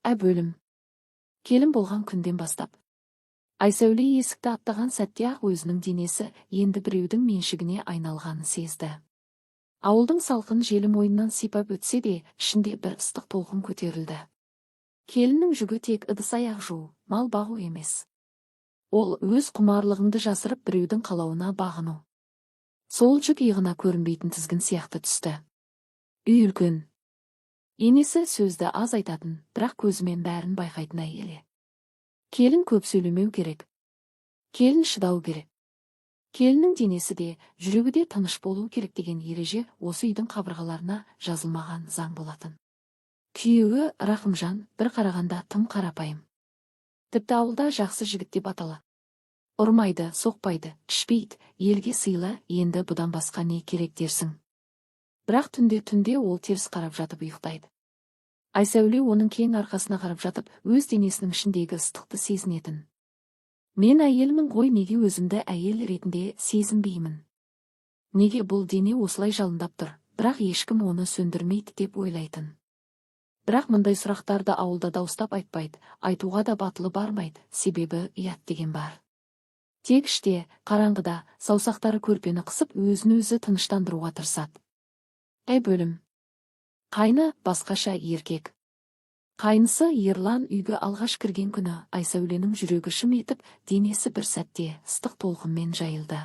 Ә бөлім. Келін болған күнден бастап. Айсәуле есікті аттаған сәтте-ақ өзінің денесі енді біреудің меншігіне айналғанын сезді. Ауылдың салқын желі мойнынан сипап өтсе де, ішінде бір ыстық толқын көтерілді. Келіннің жүгі тек ыдыс-аяқ жуу, мал бағу емес. Ол өз құмарлығыңды жасырып, біреудің қалауына бағыну. Сол жүк иығына көрінбейтін тізгін сияқты түсті. Үй үлкен. Енесі сөзді аз айтатын, бірақ көзімен бәрін байқайтын әйел. Келін көп сөйлемеу керек. Келін шыдау керек. Келіннің денесі де, жүрегі де тыныш болу керек деген ереже осы үйдің қабырғаларына жазылмаған заң болатын. Күйеуі Рахымжан бір қарағанда тым қарапайым. Тіпті ауылда жақсы жігіт деп аталады. Ұрмайды, соқпайды, ішпейді, елге сыйлы, енді бұдан басқа не керек дерсің. Бірақ түнде ол теріс қарап жатып ұйықтайды. Айсәуле оның кең арқасына қарап жатып, өз денесінің ішіндегі ыстықты сезінетін. Мен әйелмін ғой, неге өзімді әйел ретінде сезінбеймін? Неге бұл дене осылай жалындап тұр, бірақ ешкім оны сөндірмейді деп ойлайтын. Бірақ мұндай сұрақтарды ауылда дауыстап айтпайды, айтуға да батылы бармайды, себебі ұят деген бар. Тек іште, қараңғыда, саусақтары көрпені қысып, өзін өзі тыныштандыруға тырысады. Әй бөлім. Қайны басқаша еркек. Қайнысы Ерлан үйге алғаш кірген күні Айсәуленің жүрегі шым етіп, денесі бір сәтте ыстық толқынмен жайылды.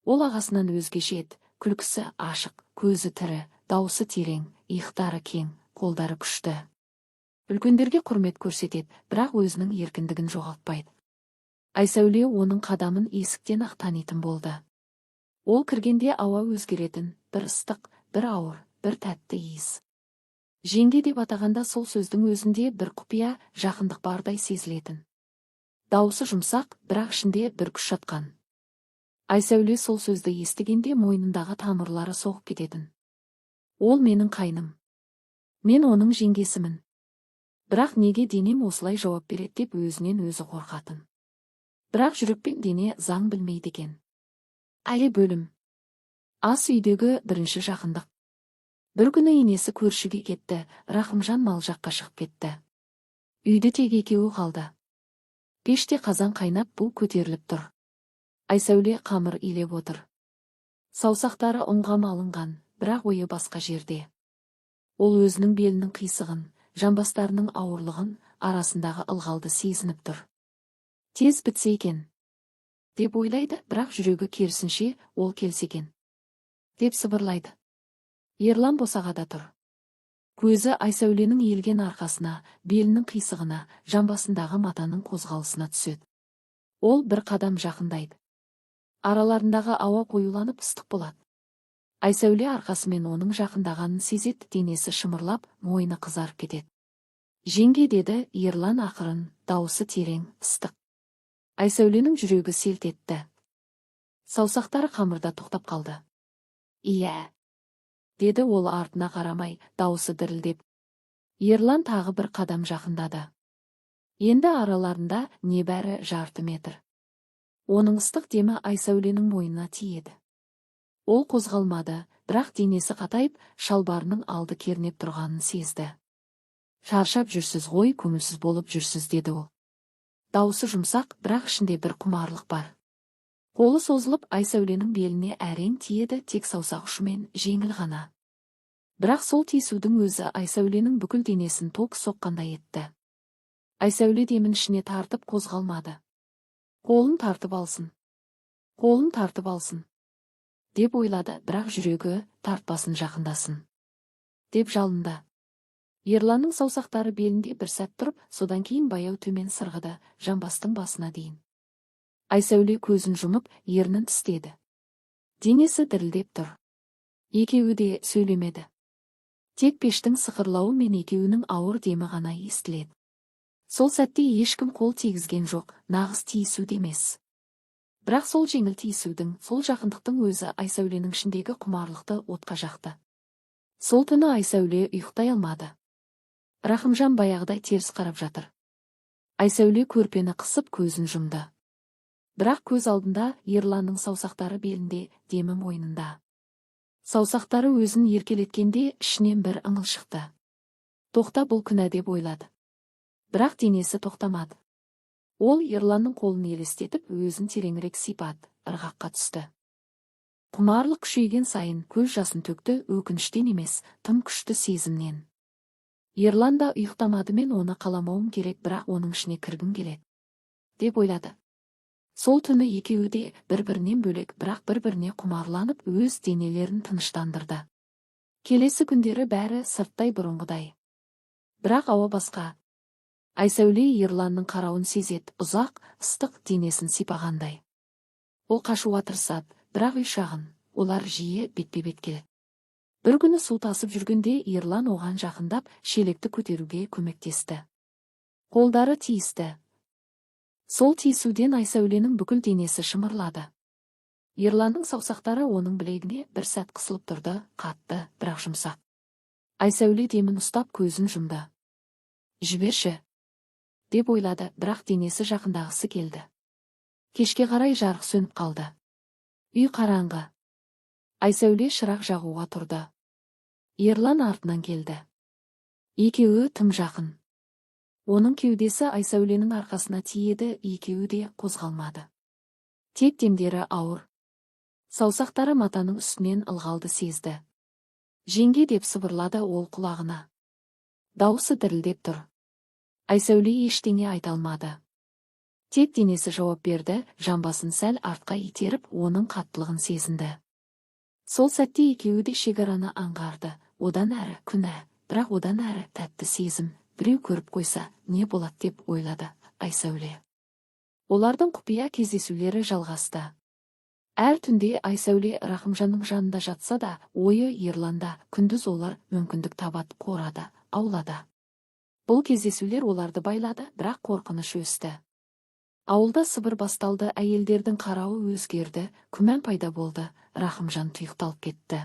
Ол ағасынан өзгеше еді, күлкісі ашық, көзі тірі, даусы терең, иықтары кең, қолдары күшті. Үлкендерге құрмет көрсетеді, бірақ өзінің еркіндігін жоғалтпайды. Айсәуле оның қадамын есіктен-ақ танитын болды. Ол кіргенде ауа өзгеретін, бір ыстық, бір ауыр, бір тәтті иіс. Жеңге деп атағанда сол сөздің өзінде бір құпия жақындық бардай сезілетін. Даусы жұмсақ, бірақ ішінде бір күш жатқан. Айсәуле сол сөзді естігенде мойнындағы тамырлары соғып кететін. Ол менің қайным. Мен оның жеңгесімін. Бірақ неге денем осылай жауап береді деп өзінен өзі қорқатын. Бірақ жүрек пен дене заң білмейді екен. Әлі бөлім. Ас үйдегі бірінші жақындық. Бір күні енесі көршіге кетті, Рахымжан мал жаққа шығып кетті. Үйде тек екеуі қалды. Пеште қазан қайнап, бу көтеріліп тұр. Айсәуле қамыр илеп отыр. Саусақтары ұнға малынған, бірақ ойы басқа жерде. Ол өзінің белінің қисығын, жамбастарының ауырлығын, арасындағы ылғалды сезініп тұр. Тез бітсе екен деп ойлайды, бірақ жүрегі керісінше, ол келсе екен деп сыбырлайды. Ерлан босағада тұр. Көзі Айсәуленің иілген арқасына, белінің қисығына, жамбасындағы матаның қозғалысына түседі. Ол бір қадам жақындайды. Араларындағы ауа қоюланып, ыстық болады. Айсәуле арқасымен оның жақындағанын сезеді, денесі шымырлап, мойны қызарып кетеді. «Жеңге», – деді Ерлан ақырын, даусы терең, ыстық. Айсәуленің жүрегі селт етті. Саусақтары қамырда тоқтап қалды. «Иә», – деді ол артына қарамай, даусы дірілдеп. Ерлан тағы бір қадам жақындады. Енді араларында небәрі жарты метр. Оның ыстық демі Айсәуленің мойнына тиеді. Ол қозғалмады, бірақ денесі қатайып, шалбарының алды кернеп тұрғанын сезді. «Шаршап жүрсіз ғой, көңілсіз болып жүрсіз», – деді ол. Даусы жұмсақ, бірақ ішінде бір құмарлық бар. Қолы созылып, Айсәуленің беліне әрең тиеді, тек саусақ ұшымен, жеңіл ғана. Бірақ сол тиісудің өзі Айсәуленің бүкіл денесін ток соққандай етті. Айсәуле демін ішіне тартып, қозғалмады. Қолын тартып алсын. Қолын тартып алсын деп ойлады, бірақ жүрегі «тартпасын, жақындасын» деп жалынды. Ерланның саусақтары белінде бір сәт тұрып, содан кейін баяу төмен сырғыды, жамбастың басына дейін. Айсәуле көзін жұмып, ернін тістеді. Денесі дірілдеп тұр. Екеуі де сөйлемеді. Тек пештің сықырлауы мен екеуінің ауыр демі ғана естіледі. Сол сәтте ешкім қол тигізген жоқ, нағыз тиісу де емес. Бірақ сол жеңіл тиісудің, сол жақындықтың өзі Айсәуленің ішіндегі құмарлықты отқа жақты. Сол түні Айсәуле ұйықтай алмады. Рахымжан баяғыдай теріс қарап жатыр. Айсәуле көрпені қысып, көзін жұмды. Бірақ көз алдында Ерланның саусақтары белінде, демі мойнында. Саусақтары өзін еркелеткенде ішінен бір ыңыл шықты. Тоқта, бұл күнә деп ойлады. Бірақ денесі тоқтамады. Ол Ерланның қолын елестетіп, өзін тереңірек сипады, ырғаққа түсті. Құмарлық күшейген сайын көз жасын төкті, өкініштен емес, тым күшті сезімнен. Ерлан да ұйықтамады. Мен оны қаламауым керек, бірақ оның ішіне кіргім келеді, деп ойлады. Сол түні екеуі де бір-бірінен бөлек, бірақ бір-біріне құмарланып, өз денелерін тыныштандырды. Келесі күндері бәрі сырттай бұрынғыдай. Бірақ ауа басқа. Айсәуле Ерланның қарауын сезеді, ұзақ, ыстық, денесін сипағандай. Ол қашуға тырысады, бірақ үй шағын, олар жиі бетпе-бет келеді. Бір күні су тасып жүргенде Ерлан оған жақындап, шелекті көтеруге көмектесті. Қолдары тиісті. Сол тиісуден Айсәуленің бүкіл денесі шымырлады. Ерланның саусақтары оның білегіне бір сәт қысылып тұрды, қатты, бірақ жұмсақ. Айсәуле демін ұстап, көзін жұмды. Жіберші, деп ойлады, бірақ денесі жақындағысы келді. Кешке қарай жарық сөніп қалды. Үй қараңғы. Айсәуле шырақ жағуға тұрды. Ерлан артынан келді. Екеуі тым жақын. Оның кеудесі Айсәуленің арқасына тиеді, екеуі де қозғалмады. Тек демдері ауыр. Саусақтары матаның үстінен ылғалды сезді. Жеңге, деп сыбырлады ол құлағына. Даусы дірілдеп тұр. Айсәуле ештеңе айта алмады. Тек денесі жауап берді, жамбасын сәл артқа итеріп, оның қаттылығын сезінді. Сол сәтте екеуі де шекараны аңғарды. Одан әрі күнә, бірақ одан әрі тәтті сезім. Біреу көріп қойса, не болады, деп ойлады Айсәуле. Олардың құпия кездесулері жалғасты. Әр түнде Айсәуле Рахымжанның жанында жатса да, ойы Ерланда. Күндіз олар мүмкіндік табады, қорада, аулада. Бұл кездесулер оларды байлады, бірақ қорқыныш өсті. Ауылда сыбыр басталды, әйелдердің қарауы өзгерді, күмән пайда болды, Рахымжан тұйықталып кетті.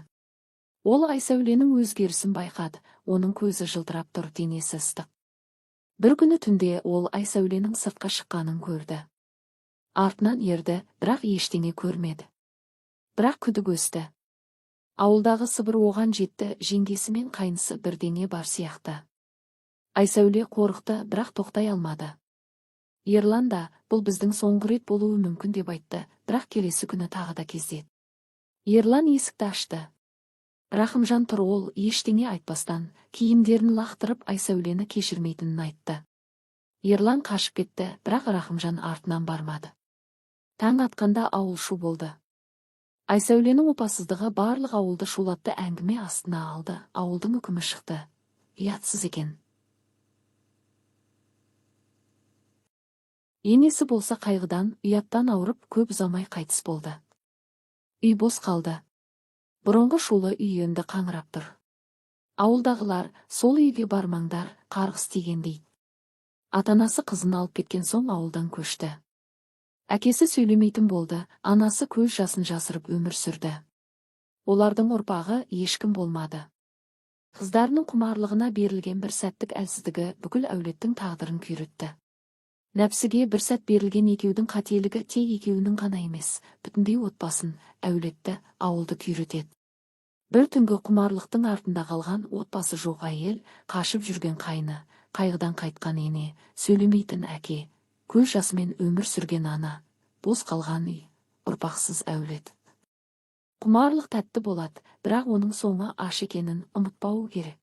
Ол Айсәуленің өзгерісін байқады, оның көзі жылтырап тұр, денесі ыстық. Бір күні түнде ол Айсәуленің сыртқа шыққанын көрді. Артынан ерді, бірақ ештеңе көрмеді. Бірақ күдік өсті. Ауылдағы сыбыр оған жетті, жеңгесі мен қайнысы бірдеңе бар сияқты. Айсәуле қорықты, бірақ тоқтай алмады. Ерлан да, бұл біздің соңғы рет болуы мүмкін, деп айтты, бірақ келесі күні тағы да кездеді. Ерлан есікті ашты. Рахымжан тұр. Ол ештеңе айтпастан, киімдерін лақтырып, Айсәулені кешірмейтінін айтты. Ерлан қашып кетті, бірақ Рахымжан артынан бармады. Таң атқанда ауыл шу болды. Айсәуленің опасыздығы барлық ауылды шулатты, әңгіме астына алды, ауылдың үкімі шықты. Ұятсыз екен. Енесі болса қайғыдан, ұяттан ауырып, көп ұзамай қайтыс болды. Үй бос қалды. Бұрынғы шулы үй енді қаңырап тұр. Ауылдағылар, сол үйге бармаңдар, қарғыс тиген, дейді. Ата-анасы қызын алып кеткен соң ауылдан көшті. Әкесі сөйлемейтін болды, анасы көз жасын жасырып өмір сүрді. Олардың ұрпағы ешкім болмады. Қыздарының құмарлығына берілген бір сәттік әлсіздігі бүкіл әулеттің тағдырын күйретті. Нәпсіге бір сәт берілген екеудің қателігі тек екеуінің ғана емес, бүтіндей отбасын, әулетті, ауылды күйретеді. Бір түнгі құмарлықтың артында қалған отбасы жоқ әйел, қашып жүрген қайны, қайғыдан қайтқан ене, сөйлемейтін әке, көз жасымен өмір сүрген ана, бос қалған үй, ұрпақсыз әулет. Құмарлық тәтті болады, бірақ оның соңы ащы екенін ұмытпау керек.